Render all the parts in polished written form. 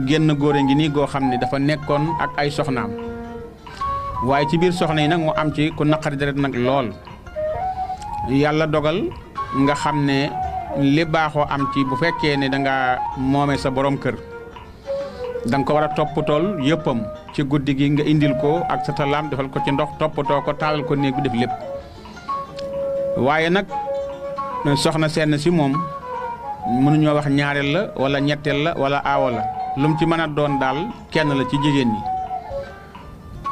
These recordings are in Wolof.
génn góor a ngi nii goo xam ne dafa nekkoon ak ay soxnaam waaye ci biir soxna yi nag mu am ci ku naqari deret nag lool yàlla dogal nga xam ne li baaxoo am ci bu fekkee ne danga moome sa borom kër danga ko war a toppatool yëppam ci guddi gi nga indil ko ak sa talaam defal ko ci ndox toppatoo ko taalal ko néeg bi def lépp waaye nag soxna seen si moom mënuñoo wax ñaareel la wala ñetteel la wala aawo la lum ci mën a doon daal kenn la ci jigéen ñi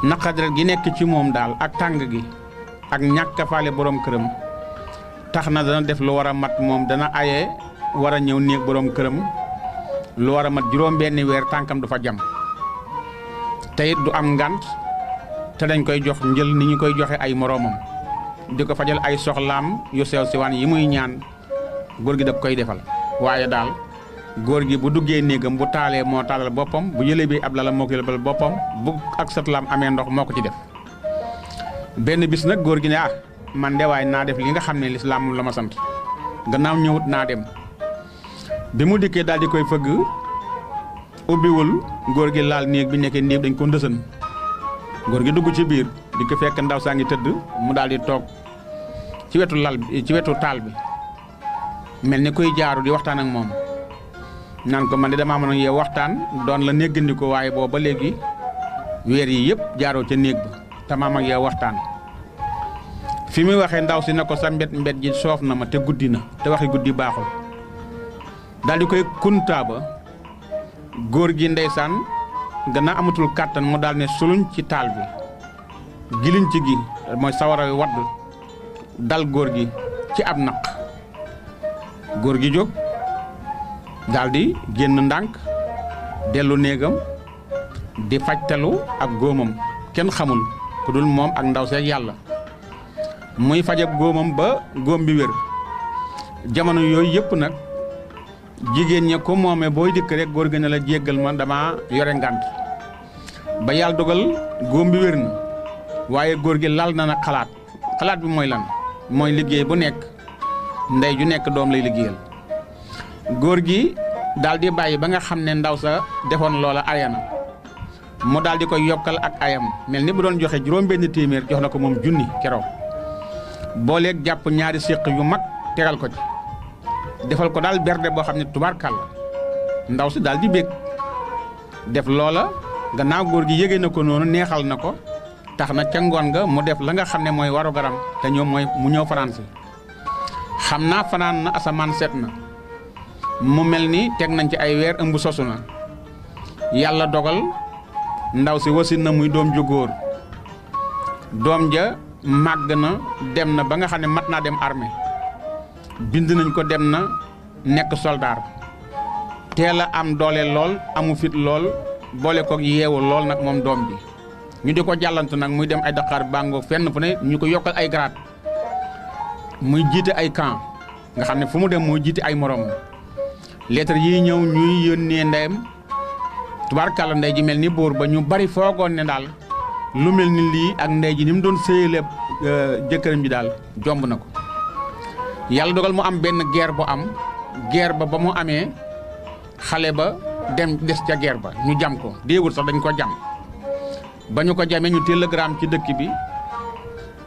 naqadret gi nekk ci moom daal ak tàng gi ak ñàkk a faale borom këram tax na dana def lu war a mat moom dana aye war a ñëw néeg borom këram lu war a mat juróom-benni weer tànkam du fa jam te it du am ngant te dañ koy jox njël ni ñu koy joxe ay moroomam di ko fajal ay soxlaam yu sew siwaan yi muy ñaan góor gi da koy defal waaye daal góor gi bu duggee néegam bu taalee moo taalal boppam bu jëlee bi ab lala moo ko yëlbal boppam bu ak satlaam amee ndox moo ko ci def benn bis nag góor gi ne man de waay naa def li nga xam ne lislaam la ma sant gannaaw ñëwut naa dem bi mu dikkee daal di koy fëgg ubbiwul góor gi laal néeg bi nekkee néeg dañ ko ndësën góor gi dugg ci biir di ko fekk ndaw saa ngi tëdd mu daal di toog ci wetu lal bi ci wetu taal bi mel ni kuy jaaru di waxtaan ak moom naan ko man de damaa mën a yeew waxtaan doon la néggandi ko waaye boobu ba léegi weer yi yëpp jaaroo ca néeg ba te maam ak yeew waxtaan fi muy waxee ndaw si ne ko sa mbet ji soof na ma te guddi na te waxi guddi baaxul daal di koy kuntaa ba góor gi ndeysaan gannaaw amatul kàttan mu daal ne suluñ ci taal bi giliñ ci gi mooy sawara wi wadd dal góor gi ci ab naq góor gi jóg daal di génn ndànk dellu néegam di fajtalu ak góomam kenn xamul ku dul moom ak ndaw seeg yàlla muy fajab góomam ba góom bi wér jamono yooyu yëpp nag jigéen ña ko moomee booy dikk rek góor gi ne la jéggal ma dama yore ngànt ba yàlla dogal góom bi wér na waaye góor gi lal na nag xalaat bi mooy lan mooy liggéey bu nekk ndey ju nekk doom lay liggéeyal góor gi daal di bàyyi ba nga xam ne ndaw sa defoon loola ayana mu daal di koy yokkal ak ayam mel ni bu doon joxe juróom-benn téeméer jox na ko moom junni keroog booleeg jàpp ñaari séq yu mag tegal ko ci defal ko daal berde boo xam ne tubaarkàlla ndaw si daal di bég def loola gannaaw góor gi yëgee na ko noonu neexal na ko tax na ca ngoon nga mu def la nga xam ne mooy waru garam te ñoom mooy mu ñëw France xam naa fanaan na asamaan set na mu mel ni teg nañ ci ay weer ëmb sosu na yàlla dogal ndaw si wasin na muy doom ju góor doom ja màgg na dem na ba nga xam ne mat naa dem armée bind nañ ko dem na nekk soldaar teel a am doole lool amu fit lool boole ko yeewu lool nag moom doom bi ñu di ko jàllant nag muy dem ay Dakar bàngoo fenn fu ne ñu ko yokkal ay grade muy jiite ay camp nga xam ne fu mu dem muy jiite ay morom lettre yi ñëw ñuy yónnee ndeyam tubaarkàlla ndey ji mel ni buur ba ñu bari foogoon ne daal lu mel ni lii ak ndey ji ni mu doon sëyale jëkkëram ji daal jomb na ko yàlla dogal mu am benn guerre bu am guerre ba mu amee xale ba dem des ca guerre ba ñu jam ko déewul sax dañ ko jam ba ñu ko jamee ñu télégramme ci dëkk bi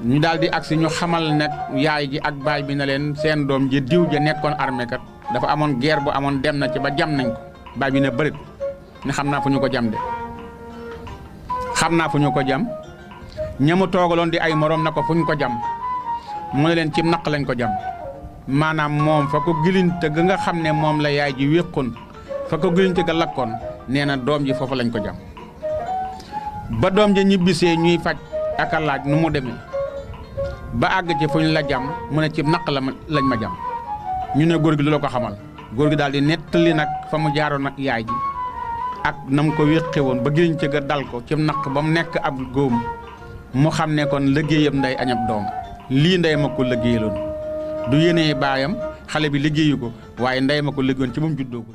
ñu daal di agsi ñu xamal nag yaay ji ak baay bi na leen seen doom ji diw ja nekkoon armée kat dafa amoon guerre bu amoon dem na ci ba jam nañ ko baay bi ne bërit ne xam naa fu ñu ko jam de xam naa fu ñu ko jam ñamu toogaloon di ay morom na ko fu ñu ko jam mu ne leen ci naq lañ ko jam maanaam moom fa ko gilinte ga nga xam ne moom la yaay ji wéqoon fa ko gilinte ga lakkoon nee na doom ji foofu lañ ko jam ba doom ji ñibbisee ñuy faj ak a laaj nu mu demee ba àgg ci fu ñu la jam mu ne ci naq lañ ma jam ñu ne góor gi lu la ko xamal góor gi daal di nettali nag fa mu jaaroon ak yaay ji ak na mu ko wéqe woon ba gilinte ga dal ko ci naq ba mu nekk ab góom mu xam ne kon liggéeyam nday añab doom lii ndey ma ko liggéeyaloon du yéenee baayam xale bi liggéeyu ko waaye ndey ma ko liggéeyoon ci moom juddoo ko